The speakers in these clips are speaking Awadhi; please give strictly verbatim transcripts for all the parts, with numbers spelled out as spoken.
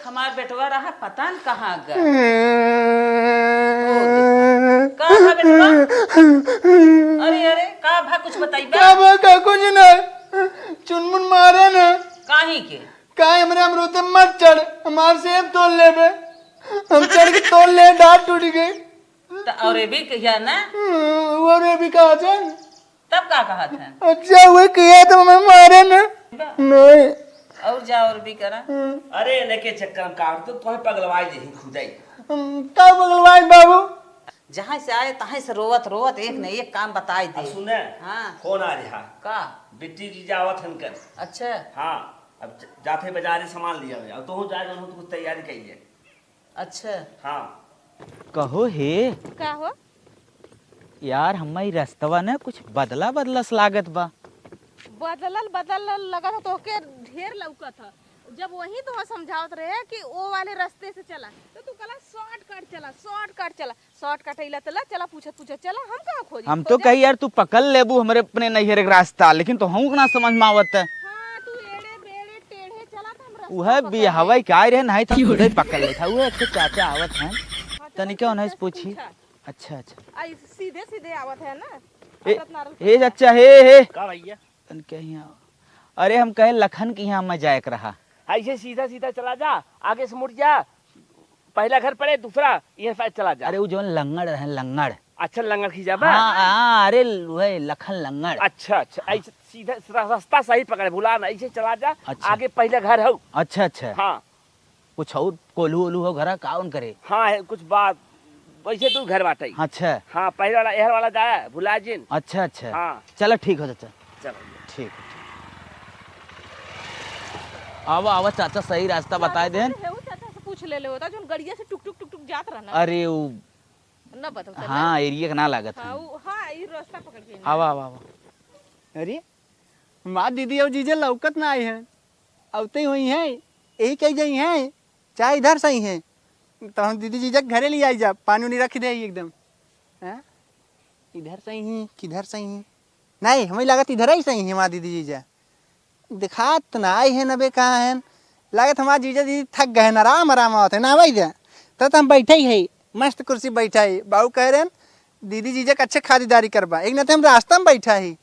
हमार बेटवा रहा, पता न कहाँ गए। ओ देखा। का भा बेटवा? अरे, अरे, का भा, कुछ बताइबा? का भा, का कुछ ना। चुनमुन मारे ना। काहे के? काहे हमरे अमरूदे मत चढ़, हमार सेब तोड़ लेबे। हम चढ़ के तोड़ ले, डाँट टूट गई। त और ये भी कहिया ना? हम्म, और ये भी कहा जाए? तब का कहत है? अच्छा, वो किया तो हमें मारे ना। बा। नहीं। और जा और भी करा। हम्म। अरे, इनके चक्कर में काम तो तुम्हें पगलवाई यही खुदाई। हम का पगलवाई बाबू? जहाँ से आए तहाँ से रोवत रोवत एक न एक काम बताई दे। अब सुने, हाँ। फोन आ रहा। का? बिट्टी जीजा आवत हन कर। अच्छा। हाँ, अब ज-, जाते बाजारे सामान लिया। अब तोहू जाए, तोहू कुछ तैयारी कइले। अच्छा। हाँ। कहो हे। का हो? यार, हम्मा ई रस्तवा न कुछ बदला बदला से लागत बा। बदलल बदलल लगत ह, तोहके ढेर लौकत ह। जब वही तोह समझावत रहे कि ओ वाले रस्ते से चला, तो तू कहला शॉर्टकट चला, शॉर्टकट चला, शॉर्टकट अइला त ला, चला पूछत पूछत चला, हम कहाँ खोजी? हम तो खोजे? कही यार, तू पकड़ लेबू हमरे अपने नैहर के रास्ता, लेकिन तोहू के ना समझ में आवत है। हाँ, तू एड़े बेड़े टेढ़े चला त हम रस्ता उहे पकड़ बियाहवा ले। का रहे, नहीं तो खुदे पकड़ लेता। उहे अच्छे चाचा आवत हैं, हाँ, तो तनिका उनसे उन्हें से पूछी। पूछा। अच्छा, अच्छा। आ, ई सीधे सीधे आवत है ना? ए, अटत नारल ए, चाचा, हे, हे। का भैया? तनिका यहाँ। अरे, हम कहे लखन के यहाँ मैं जाए के रहा। ऐसे सीधा सीधा चला जा, आगे से मुड़ जा, पहला घर पड़े, दूसरा ये साइड चला जा। अरे, वो जौन लंगड़ रहे, लंगड़। अच्छा, लंगड़ खींचा बा? हाँ, हाँ, अरे, वही लखन लंगड़। अच्छा, अच्छा, ऐसे सीधा रा-, रास्ता सही पकड़े, भुला ना, ऐसे चला जा, अच्छा। आगे पहले घर हौ। अच्छा, अच्छा। हाँ। कुछ और कोल्हू ओल्हू हो घरा, का उन करे? हाँ, है, कुछ बात, वैसे दू घर बाटे। अच्छा। हाँ, पहले वाला, एहर वाला जाए, भुला जिन। अच्छा, अच्छा। हाँ। चलो, ठीक हो चाचा। चलो। ठीक, ठीक। आवा, आवा चाचा, सही रास्ता बताए देन। चाचा से, हेऊ चाचा से पूछ ले ले होता, जोन गड़िया से टुक टुक टुक टुक जात रहना। अरे, उ न बताओ, चल हाँ, ना। एरिया के ना लागत हाँ, है। उ, हाँ, ई रास्ता पकड़ के ना। आवा, आवा, आवा। अरे, हमार दीदी और जीजा लौकत ना आई हैं। अवते हुई हैं, यही कही जाई हैं, चाहे इधर से ही हैं। तो हम दीदी जीजा के घरे ले आई जा, पानी उनी रख दे एकदम। हैं? इधर से ही, किधर से ही? नहीं, हमें लागत इधर ही सही है हमार दीदी जीजा। दिखात ना आई है नबे कहाँ है। लागत हमार जीजा दीदी थक गए हैं, आराम आराम आवत है ना भाई जा। तब तो हम बैठे ही है, मस्त कुर्सी बैठा है। बाबू कह रहे हैं, "दीदी जीजा के अच्छे खातिरदारी करबा।" एक ना तो हम रास्ता में बैठा ही।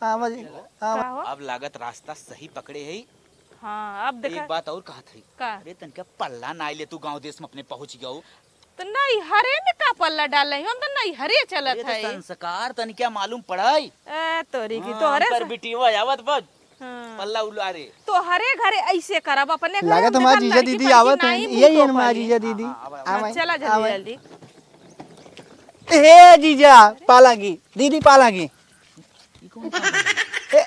आवा जी, आवा। का हो? अब लागत रास्ता सही पकड़े है। हाँ, अब देखा। एक बात और कहत है। का? अरे तनका पल्ला ना ले तू, गाँव देश में अपने पहुँच गयो। तो नैहरे में का पल्ला डाल रही? हम तो नैहरे चलत अरे तो है। संस्कार तनिका मालूम पड़ाई। ए, तोरी की हाँ, तोहरे पर से बिटिया आवत बस। हाँ। पल्ला उलारे। तोहरे घरे ऐसे करब, अपने घरे लागत हम हमार देखा जीजा लड़की दीदी फड़की आवत हैं, नाई मुँह यही है तोपा हमार ली। जीजा दीदी। हाँ, हाँ, आवे, हाँ, चला जल्दी, आवे। जल्दी। हे जीजा, पालागी, दीदी पालागी। ई कौन पागल है? ए,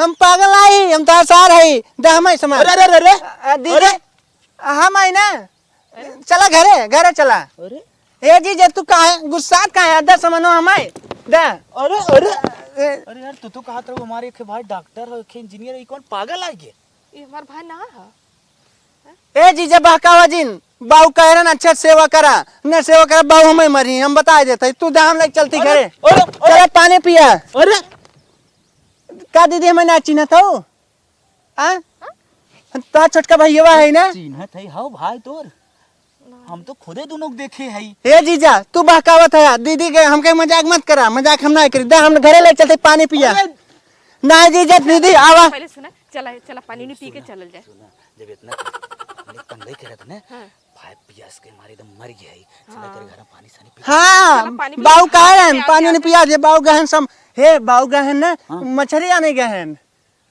हम पागल आई, हम तो सार है, दे हमारे सामान। अरे, अरे, अरे, अरे। आ, आ, दीदी, अरे। हम आई ना। चला घरे, घरे चला। अरे। ए जीजा, तू काहे गुस्सात काहे? दे सामानो हमारे, दे। अरे, अरे। ए। अरे यार, तू तो कहत रहो हमारे एक भाई डॉक्टर है, एक इंजीनियर है, ई कौन पागल आ गए? ये हमार भाई ना है। ए जीजा, बहकावा जिन, बाऊ कह रहे ना, अच्छा सेवा करा, न सेवा करा, बाऊ हमें मरी, हम बताए देते, तू दे हम लेके चलती अरे, घरे। अरे, अरे। चला पानी पिया। अरे। का दीदी हमें ना चिन्हत हो? आ? तो छोटका भैया है ना? चिन्हत है, हौ भाई तोर। हम तो खुदे दोनों के देखे है। ए जीजा, तू बहकावत है, दीदी के हमके मजाक मत करा, मजाक हम ना करी। दे हम घरे ले चलते पानी पिया। अरे! ना जीजा, दीदी आवा। पहले सुना, चला, चला पानी उनी पी के सुना, चलल जाए। सुना, जब इतना तंगई करत है ना, हाँ। भाई पियास के मारे एकदम मर गया है। चला हाँ। तेरे घर में पानी सानी पी। हाँ, चला पानी पी। बाऊ कह रहे हैं, प्याज, पानी उनी प्याज। पिया दे, बाऊ गहन सम, हे बाऊ गहन ना, हाँ। मछरी आने गहन।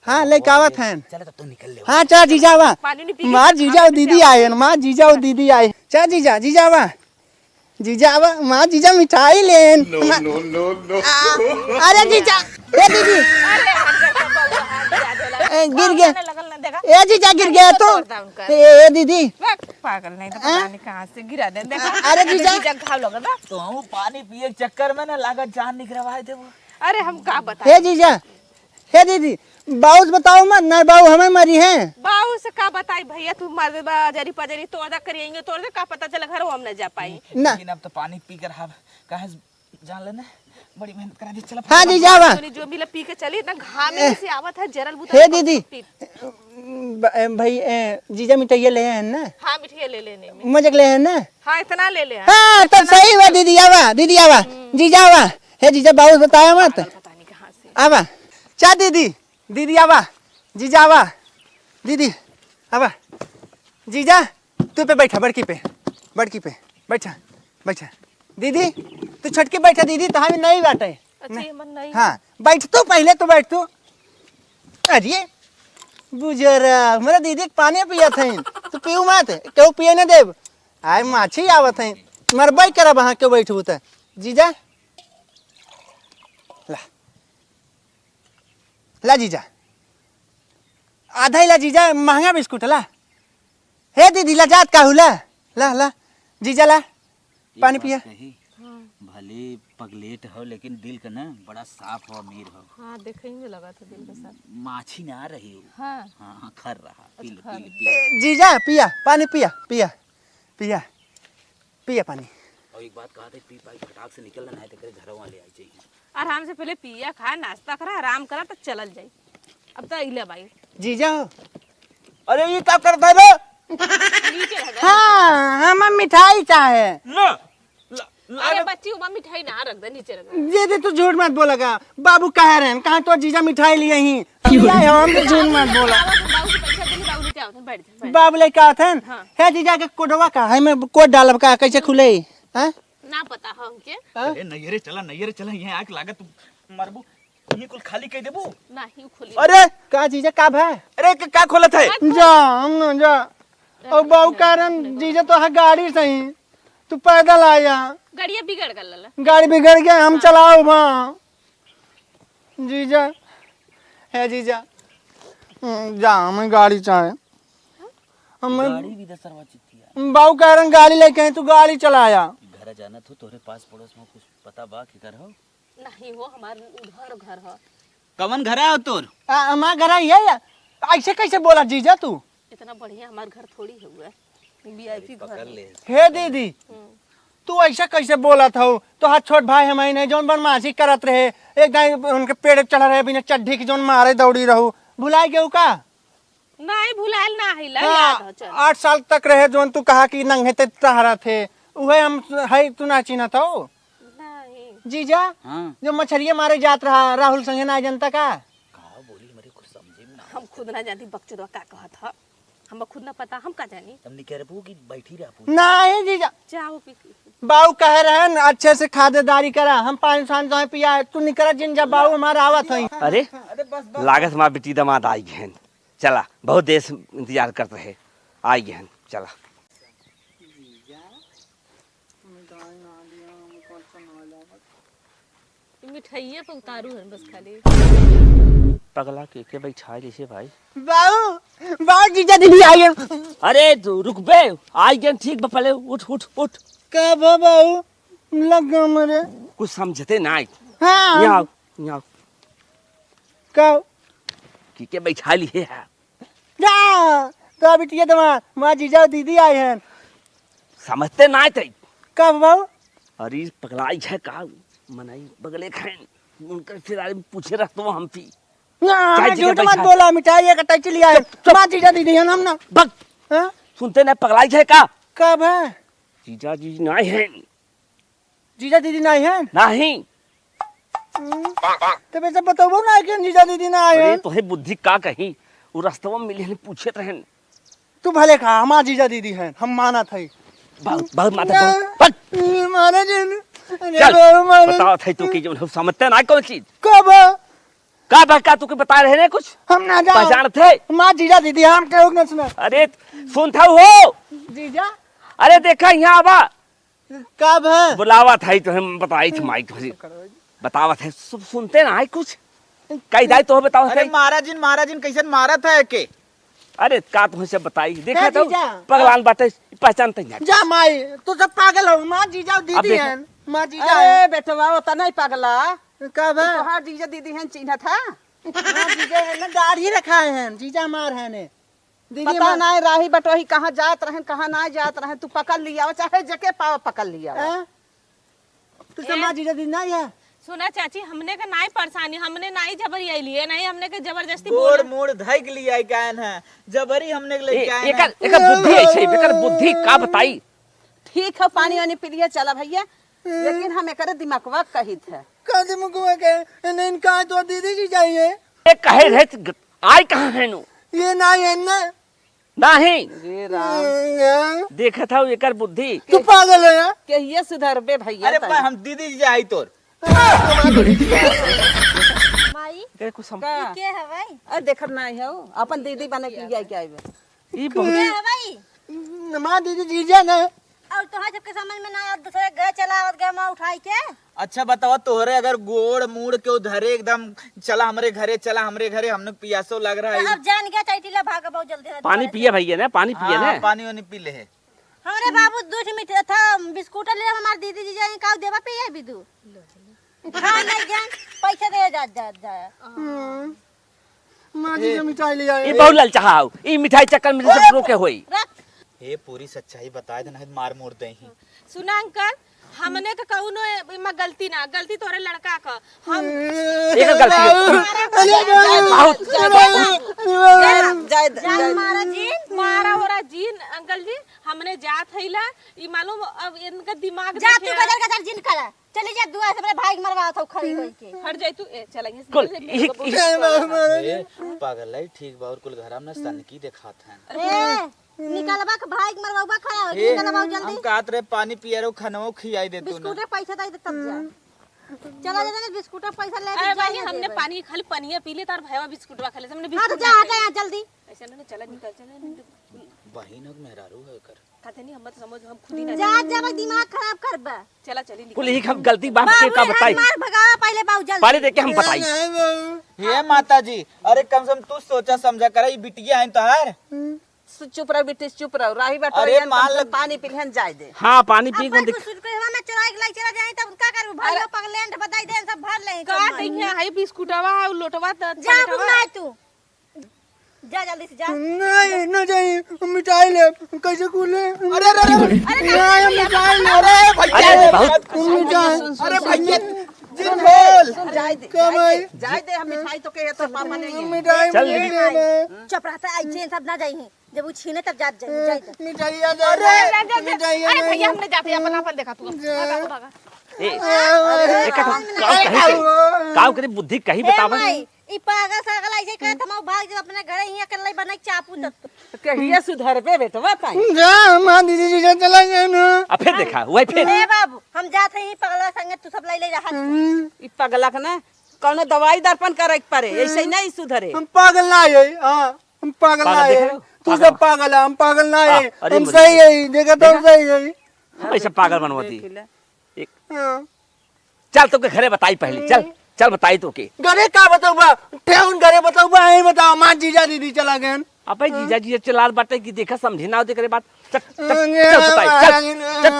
हाँ, लेके आवत हैं। चला तब तो निकल ले। हाँ, चा जीजा आवा। पानी नहीं पी के माँ जीजा और दीदी आए हैं, माँ जीजा और दीदी आए। चा जीजा, जीजा आवा। जीजा आवा, माँ जीजा मिठाई लेन। No, no, no, no। आ, अरे जीजा, ए दीदी। अरे, हट जा, बउआ, हाथ जा, झोला। ए, गिर गया। लगल ना, देखा। ए जीजा, गिर गया तो। तोड़ दा उनका। ए, ए दीदी। बक, पागल नहीं तो पता नहीं कहाँ से गिरा दे, देखा। अरे जीजा। जीजा घाव लगल बा। तो हम पानी पिए के चक्कर में ना लागत जान निकरवाए देबो। अरे, हम का बताएं? ए जीजा, हे दीदी, बाऊ से बताओ मत, ना बाऊ हमें मरी है। बाऊ से का बताई भैया, तू मर बा, जरी पजरी तोड़ दे, करिएंगे तोड़ दे, का पता चला घरों हम न जा पाई। ना। लेकिन अब तो पानी पी कर हम कहाँ से जान लेने? बड़ी मेहनत करा दी, चला हाँ, फटाफट जीजा, आवा। जो मिला पी के चली, इतना घाम ए, में से आवत है, जरल बुता हे दीदी। ब-, ए, भाई, ए, जीजा मिठाइया ले आए हैं ना? हाँ, मिठाइया ले लेने में। मजाक ले आए हैं ना? हाँ, इतना ले ले आए। हाँ, तो इतना सही बा, दीदी आवा, दीदी आवा। हम्म। जीजा आवा। हे जीजा, बाबू बताया मत। पागल पता नहीं कहाँ से। आवा। चा दीदी, दीदी आवा। जीजा आवा। दीदी, आवा। जीजा, तू पे बैठा, बड़की पे। बड़की पे। बैठा, बैठा। दीदी, तू छोटकी बैठा दीदी, तो हमें नहीं बाटे। अच्छा, ये मन नहीं। हाँ, बैठ तू, पहिले तू बैठ तू। अरे, बुजरा, मेरा दीदी के पानी पिया था। तू पीऊ मत, केहू पिए न देब। आय माछी आवत है। मरबई करब अहाँ के बैठबू त। जीजा, ला। ला जीजा। आधा ही ला जीजा, महंगा बिस्कुट ला। हे दीदी, ला जात का हुला? ला, ला। जीजा ला। एक पानी बात पिया। कही, हाँ। भले पगलेट हो, लेकिन दिल का ना बड़ा साफ हो, अमीर हो। हाँ, देखे ही में लगा था दिल का साफ। माछी ना रही हो। हाँ। हाँ, हाँ, खर रहा। अच्छा, पी ले, खर पी ले, रहा। पी ले। ए, जीजा, पिया, पानी पिया, पिया, पिया, पिया पानी। और एक बात कहा थे, पी पाई फटाक से निकल ना, नहीं तो तेरे घर वाले आई चाहिए। आराम से पहले पिया, खा, नाश्ता करा, आराम करा, तो चलल जाई। अब तो अइले बाई। जीजा हो। अरे, ये का करता है रे? नीचे रख दे। हाँ, हम मिठाई चाहे। ना, ला, ला, अरे ना। बच्ची, उमा मिठाई ना रख दे, नीचे रख दे। दीदी, तू झूठ मत बोला का? बाबू कह रहे हैं, कहाँ तो जीजा मिठाई लिए ही। क्यों? ले आओ, हम तो झूठ मत बोला। बाबू, बाबू से पैसा दे, बाबू लेके आओ, बैठ जा, बैठ जा। बाबू लेके आओ थन। हाँ। हे जीजा के कोडवा का है, मैं कोड डालब का, कैसे खुले? हाँ? ना पता हो हमके। हाँ? अरे नैहरे चला, नैहरे चला, यहाँ आग लागत, तू मरबू। ये कुल खाली कह देबू? नहीं, उ खुली। अरे, का जीजा, का भा? अरे, क-, का खोलत है? जा, हम न जा। और बाऊ कारण जीजा तो है गाड़ी से ही, तू पैदल आया। गाड़िया बिगड़ गल लला। गाड़ी बिगड़ गया, हम हाँ। चलाओ भा। जीजा, है जीजा, हम्म, जा, हमें गाड़ी चाहे। हम गाड़ी भी दस सरवा चिट्ठी है। बाऊ कारण गाड़ी लेके हैं, तू गाड़ी चलाया। घर जाना तो तोरे पास पड़ोस में कुछ पता बा केकर हो? नहीं हो, हमार उधर घर ह। कवन घर है तोर? आ, हमार घर है ये। ऐसे कैसे बोला जीजा तू? इतना बढ़िया हमार घर थोड़ी हउए, वीआईपी घर पकड़ है। ले। हे दीदी, हम्म। तू ऐसा कैसे बोलत हो? तोहार छोट भाई हम ही नहीं, जौन बदमाशी करत रहे, एक दाई उनके पेड़ चढ़ रहे, बिना चड्ढी के जौन मारे दौड़ी रहू, भुलाई गयो का? नहीं, भुलाइल ना है, ला हाँ, याद हो, चल। आठ साल तक रहे, जौन तू कहा कि नंगे ते टहरत है, उहे हम है, तू ना चिन्हत हो? नहीं। जीजा, हाँ। जो मछरिया मारे जात रहा राहुल संगे, ना जनता का? का बोली, मेरे कुछ समझे में ना हम आवत। खुद ना जानती, बकचोदवा का कहत ह, हम खुद ना पता, हम का जानी। तब निकरबू कि बैठी रहबू? नहीं जीजा। जाओ पी के। बाऊ कहे रहे न, अच्छे से खादेदारी करा, हम पानी सानी तो पिया, तू निकरा जिन जा, बाऊ हमार आवत है। अरे, अरे बस, बस, लागत बस। हमार बेटी दामाद आई गए हैं। चला, बहुत देर से इंतजार करत रहे, आई गए हैं, चला। ई मिठाइये पे उतारू हन बस खाली। पगला के, के बैठाए जैसे भाई। बाऊ, बाऊ जीजा दीदी आई गए। अरे तू रुक बे, आई गए ठीक बा, पहले उठ, उठ, उठ। का बा बाऊ? लग गया मेरे। कुछ समझते ना। हाँ। यहाँ आओ, यहाँ आओ। का? की के बैठा लिए है? जा, तो बिटिया दमा, माँ जीजा दीदी आए हैं। समझते ना थे। का बाबू? अरे पगलाई है का? मनई बगले खाइन। उनकर फिर आरे पूछे रह तो हम पी। ना, चाहे ना, जी के झूठ मत बैठा। बोला, मिठाई एक अटैची लिया है। चुप, चुप। माँ जीजा दीदी है ना, हम ना। बक। हाँ? सुनते ना पगलाई है का? कब है? जीजा जी ना है। जीजा दीदी नाहीं हैं? नाहीं। हम्म। तब ऐसे बतौबो ना कि जीजा दीदी ना आए अरे, हैं। तोहे बुद्धि का कही? उ रस्तवा में मिले हन, पूछत रहन। तू भले कहा, हमार जीजा दीदी हैं, हम मानत हई। बहुत, बहुत माता ना, बहुत। हट। मारा जी, अरे चल, बाबा, मारा। बताओ थे तू कि जो हम समझते ना कौन चीज। कब? का बा, का तू के बता रहे ने कुछ? हम ना जाओ। पहचानत है? हमार जीजा दीदी, हम केहू के ना सुना। अरे, सुन था हो। जीजा। अरे, देखा, यहाँ आवा। का भा? बुलावा था ही तो हम बताई थी माई तुझे। बतावा था, सब सुनते ना है कुछ। कई दाई तो बतावा अरे था। महाराजिन, महाराजिन कैसन मारा था के? अरे का तुझे बताई? देखा ए तो जीजा। पगलान बाटे, पहचानते नहीं। जा माई, तू सब पागल हो। माँ जीजा अब दीदी देखा। हैं, माँ जीजा अरे हैं। बेटवा, वो तो नहीं पगला। का भा? तोहार जीजा दीदी हैं, चिन्हत है? माँ जीजा है ना, दाढ़ी रखा है, जीजा मार है ने। दीदी पता माँ। नहीं राही बटोही कहाँ जात रहन, कहाँ ना जात रहन, तू पकड़ लिया, चाहे जके पाव पकड़ लिया। हाँ? तू ए? समाज जीजा दीदी ना है? सुना चाची, हमने के नाई परेशानी, हमने नाई जबरी आइली है, नाई हमने के जबरदस्ती गोड़ बोला। मोड़ धइक लिया कायन है, जबरी हमने के ए, लेके आए एकर, हैं। एकर बुद्धि ऐसे, एकर बुद्धि का बताई। ठीक है, पानी वानी पी लिया, चला भैया, लेकिन हम एकरे दिमागवा कहित है। का दिमागवा के? नहीं, इनका तो दीदी जी चाहिए। ए, कहे रहे, आई कहाँ है नु? ये नाई है ना? नहीं। अरे राम। हम्म। देखत हौ एकर बुद्धि। तू पागल है यार। कहिए सुधरबे भैया अरे तनी। पा, हम दीदी जी आई तोर। माई, एकरे कुछ सम- का? ई के हवाई? अरे देखत नाई हौ, अपन दीदी बने के लिए क्या आइबे? ई बहुत के हवाई? माँ दीदी जीजा ना। और तोहरा सबके समझ में ना आवत, दूसरे के घर चला आवत गया माँ उठाई के। अच्छा बतावा, तोहरे अगर गोड़ मूड़ के उधरे एकदम, "चला हमरे घरे, चला हमरे घरे, हमने पियासो लग रहा तो है।" अब जान गया, चाय टीला भाग, बहुत जल्दी है। पानी पिए भैया ने, पानी पिए हाँ, ने। पानी वानी पी ले है। हमरे बाबू दू ठे मीठा था, बिस्कुट ले, हमार दीदी जी जाए, का देवा पिए भी दू। खा नहीं जान, पैसे दे जा, जा, जा। हम्म। माँ जी ए, से मिठाई ले आए। ई बहुत ललचाहा हौ। ई मिठाई चक्कर में सब रोके होई। रख। ए, पूरी सच्चाई बताए दे, नहीं तो मार मोड़ दे ही। सुना अंकल, हमने के कौनो ए-, एमा गलती ना, गलती तोरे लड़का का। हम एकर गलती है। अरे, अरे, बहुत। अरे, अरे, अरे, जाए, जाए, जाए जाए। मारा जीन, मारा ओरा जीन, अंकल जी, हमने जात हईला, ई मालूम अब इनका दिमाग जा देखे तू आ। गजर गजर जीन करा। चली जा दुआ से अपने भाई के मरवावत हौ खड़ी होई के। हट जाई तू, ए, चल, यहीं से कुल, चल, यही, यही। ए, पागल है, ठीक बा, और कुल घर में सनकी देखात हैं। ए, निकलबा के भाई के मरवाबा खड़ा हो, ए, निकलबा जल्दी। हम कहत रहे पानी पिया रहो, खनवा खियाई दे तू ना। बिस्कुट के पैसा दे दे तब जा। चला जा, जा, बिस्कुट के पैसा ले अरे जा, भाई, जा हमने देबे। पानी खाली पनिया पी ले, तार भैया बिस्कुटवा खा ले, हमने हट बिस्कुट जा, ना हट जा, खाई। यहाँ जल्दी। ऐसे ना, चला निकल, चला निकल। बहिन के मेहरारू है कर। कहते नहीं, हम मत समझ, हम खुद ही ना जा, जाने। जा, भाई, दिमाग खराब करबा। चला, चली निकल। कुल यही हम गलती बाप के बाबू का रे, बताई। हमार भगावा पहले बाबू, जल्दी। पहले देख के हम बताई। नहीं, नहीं, बाबू। हे माता जी, अरे कम से कम तू सोचा समझा करा, ई बिटिया है तोहार। हम्म। सु-, चुप रहो बिटिया, चुप रहो। राही बटोरी अरे जान, कम से माल कम पानी पी लिहन जाए दे। हाँ, पानी पी अपन कुछ के हवा में चोराई के लाई चला जाए, तब का करबू? भाई अरे पगलेंट बताई दे, सब भर ले, का सब मार। देखिए, हाई बिस्कुटवा है, लोटवा त जा, पलटवा। घुमाए तू। जा जल्दी से जा। नहीं, ना जाई, मिठाई ले, कैसे खुले? अरे, अरे, अरे, अरे, नहीं, हम मिठाई ले। अरे, भैया, अरे, बहुत हम मिठाई। सुन, सुन, अरे, सुन, भैया, सुन, जिन सुन, बोल। सुन, जाए दे, का जाए भाई? दे, जाए दे, हम मिठाई तो के तो पापा नहीं है। मिठाई चल, मिठाई लेकिन लेना। चुप रहता, आई चेन सब ना जाई हैं। जब वो छीने तब जात जाई, जाए दे। मिठाई आ जाए। अरे, अरे, अरे, मिठाई आ अरे, जाए। भैया, हमने जाते हैं, अपन, अपन देखा तू, जा। भागा, भागा। ए, अरे, एक ठो अरे, काव कही के, काव करी बुद्धि कही ए बतावे। माई, ई पागल सागल ऐसे कहत हम भाग जब अपने घरे ही अकेले बनाई चापू तब। कहिए सुधरबे बेटवा ताई। जा, माँ दीदी जी चला गए ना। आ फिर देखा, वही फिर। ए बाबू, हम जात हई पगला संगे, तू सब लाई ले रहा। हम्म। ई पगला के ना कौनो दवाई दर्पण करे के पड़े, ऐसे ही नहीं सुधरे। हम पागल ना है, हाँ, हम पागल पागल ना देख है। रहे हो? तू पागल। सब पागल है, हम पागल ना हाँ, है। अरे हम मुर्गी। सही है, देखा तो हम देखा? सही है। हम ऐसे पागल बनवा दी। देख ले। एक हाँ। चल, तोके घरे बताई पहले, चल, हम्म। चल बताई तोके। घरे का बतउबा? ठेहुन घरे बतउबा, यही बताओ, माँ जीजा दीदी चला गए। अबे हाँ। जीजा, जीजा चलाल बाटे कि देखा समझे ना होते करे बात। चल, चल, अरे चल बताई, चल, महाराज। चल।